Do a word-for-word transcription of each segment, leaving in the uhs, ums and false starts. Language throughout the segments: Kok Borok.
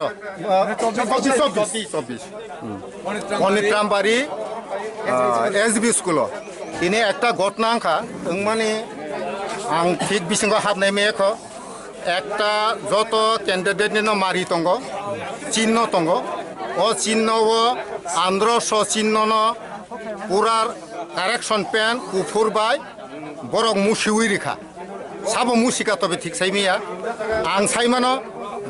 চব্বিশ, চব্বিশ। চব্বিশ, চব্বিশ। হুম। মণিরামবাড়ি, আহ, এসবি স্কুলো। Tini ekta ghotona wngkha, wngmani ang thik bisingo habnai maya kho. Ekta joto candidate nino mari tongo, chinno tongo. O chinno o androso chinno no pura correction pen kuphur bai borok musiwi rikha. Sabo musika tobe thik sai maya. Ang sai mano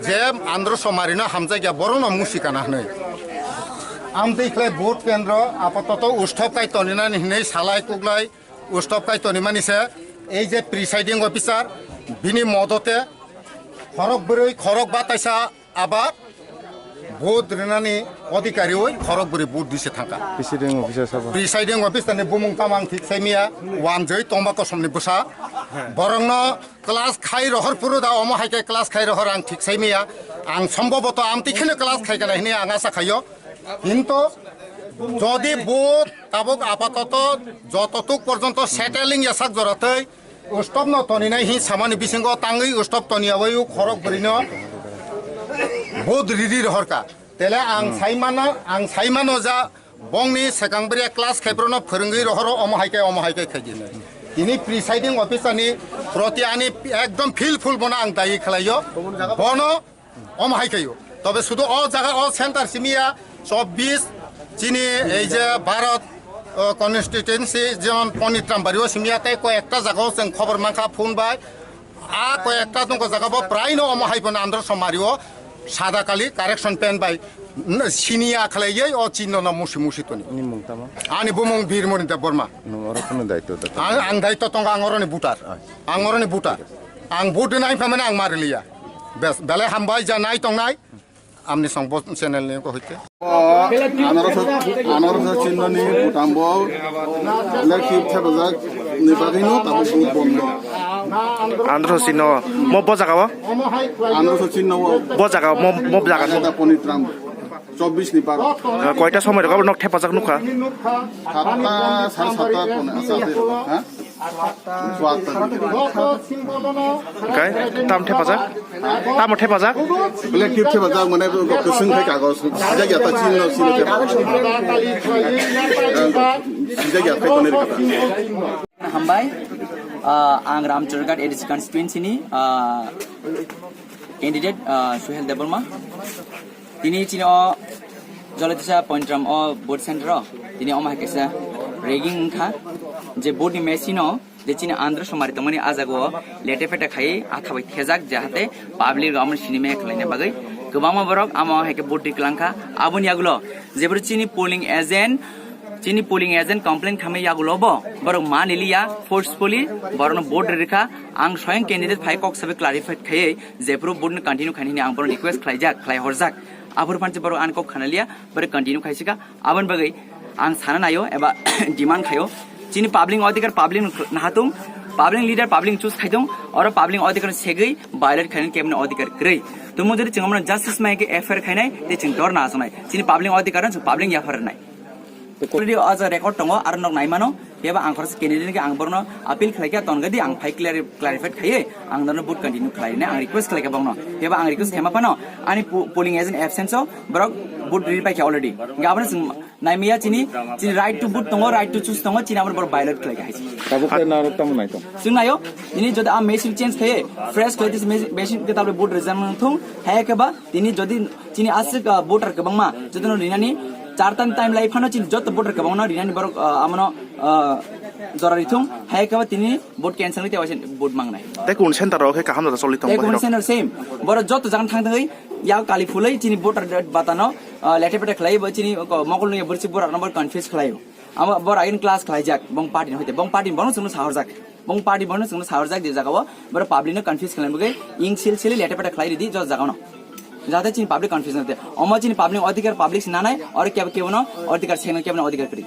je androso marino hamjakya, borono musika na hwnwi. Amtwi khlai vote kendro apatoto usthob kai toninani hwnwi salai kuklai usthob kai tonimani se ei je presiding officer bini modote khorok bwrwi khorok bataisa abar vote rinani odhikari oi khorok bwrwi vote dise thangkha. Presiding officer sabo. Presiding officer ni bumung tamo ang thik sai maya, wanjwi tongma kosomni bwsa. Borokno class khai rohor phuru da omo hai khe class khai rohor ang thik sai maya. Ang somboboto amtwi kheno class khai kana hini ang asa khaio. Kintu jodi vote tabuk apatoto jototuk porjonto settling ya sak joratwi ustop no toninai hi samani bisingo tangwi ustop toniya bai u khorok bwrwino vote riri rohorka. Tele ang saimano, ang saimano ja bongni sekang bwrwi class khai borokno phwrwngwi rohoro omo hai khe omo hai khe khaijinai. Tini presiding officer ni proti ani ekdom feel full bono ang dayi khlaio. Bono omo hai khaio. Tobe sudu o jaga o center simiya chobbish chini ei je Bharat, o, constituency jemon Ponitrambari o simiya tei koi ekta jaga o chwng khobor mankha phone bai. A koi ekta tongko jaga bo prai no omo hai bono andro somari o sada kali correction pen bai n-, siniya khlai yei o chinno no musi musi toni. Ni mung tamo? Ani bumung Birmoni Debbarma. Nung oro kono daityo da? Ang, ang daityo tongo, ang oroni voter. Ang oroni voter. Ang vote nai phamani ang mariliya. Bes, belai hambai ja nai tongnai. Amni song bo channel ni ko hoite. Anarsa, anarsa chinno ni butambo elective thepajak ni bagwi no tamo vote bonno. Andro sino mo bo jaga o? Anarsa chinno o. Bo jaga o, mo, mo jaga o. Ada Ponitrambari. Chobbish ni par. Koita somoi rok nok thepajak nukha? Satta, sar satta pone asa ase, ha? Suatta. Kai, tam thepajak? Tamo thepajak? Elective thepajak, mane, kusung khai kagos. Sijak ya ta chin no, chin no thepajak. Sijak ya ta kone kata. Hambai, ah, ang Ramcharghat A D C constituency ni, ah, candidate, ah, Suhel Debbarma. Tini chini o Jolodisa Pointram o vote center o tini omo hai kaisa rigging wngkha, je vote ni machine o je chini andro somari tongmani a jaga o lete pete khai atha bai thejak, jahate public rok omo sinimaya khlaina bagwi kwbangma borok amo hai khe vote riklang kha. Aboni yagulo jeboro chini polling agent, chini polling agent complain khamai yagulo bo borok maniliya, forcefully borokno vote rikha. Ang soyang candidate phai kok sabai clarified khaiwi jephuru vote no continue khaini hwnwi ang bono request khlaijak, khlai horjak. Aphuru phansi borok ani kok khanaliya, borok continue khaisika. Aboni bagwi ang sana naio eba demand khaio, chini public odhikar public nahatung, public leader public choose khaitung, oro public odhikar segwi violate khainani keboni odhikar kwrwi. Tumung jodi chwng omono justice mai khe F I R khainai, tei chwng dor na asonai. Chini public odhikar no chwng public yaphar rwnai. Already o jaga record tongo, aro nok nai mano, phiya ba ang khoroksa candidate khe ang borokno appeal khlai kha, tongkha di ang phai clari-, clarified khaiwi ang norokno vote continue khlai rwnai, ang request khlai kha borokno. Phiya ba ang request khaima phano ani po-, polling agent absence o borok vote ri pai kha already. Hingkhe abono chwng nai maya chini, chini right to vote tongo, right to choose tongo, chini abono borok violate khlai kha hai se. Tabuk khe narok tamo nai tong? Chwng naio, nini jodi a machine change khaiwi, fresh khlai tei machine, machine khe tablet vote rijak nang thung, hai khe ba tini jodi chini aswk, ah, voter kwbangma jotono rinani char tan time lai phano chini joto voter kwbangma rinani borok, ah, amono, ah, jora rithung, hai khe ba tini vote cancel ni tewaise vote mangnai. Tei kun center rok khe kaham jora choli tong Tei kun bohrok? Center same. Borok joto jagan thang thangwi yak kali phulwi chini voter batano, ah, lete pete khlai bo chini ko mokol nungya borsi borok no confuse khlai. Amo bor agin class khlaijak, bong party ni hoite, bong party ni bono chwngno sahorjak. Bong party bono chwngno sahorjak je jagao, boro public no confuse khlaina bagwi ing sil sili lete pete khlai ridi jo jagao no. Jate chini public confuse nate. Omo chini public odhikar public sinanai, oro kebo kebo no odhikar sengno kebo no odhikar kwrwi.